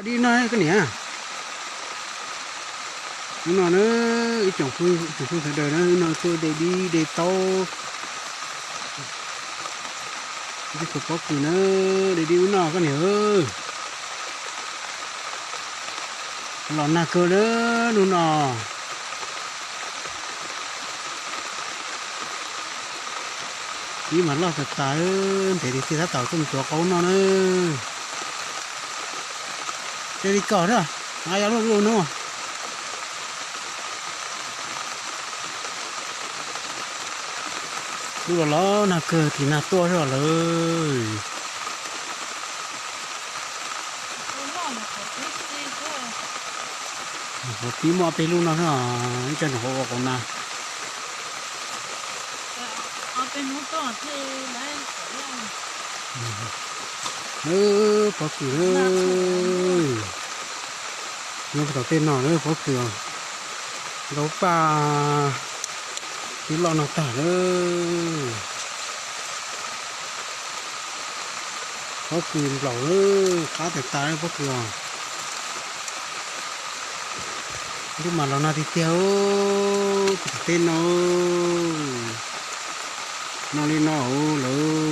Dib no koj niam. Hnub no na, ib tsoom phooj ywg sawv daws na, hnub no tuaj de dib de taub, ib tug pob kws na, de dib hnub no koj niam. Los nag kawg na hnub no. Ib mas loj tas tas, ntev tiag tiag tab tom tuaj mus tuav qaub noj na. Cia li kom na, a yog lub lub hnub. Lub los los nag kawg tim nag tuaj xwb lawm. Qhov tib muaj ob peb lub no xwb, ib co nyuam qhuav ua qaum na. Pob kws na, nyob puag tom tej no na pob kws, ntau paj, twb loj no tag na. Pob kws nplaum na, qab tas tas pob kws os. Ntuj mas los nag tiag tiag, puag tom tej no, no li no lawm.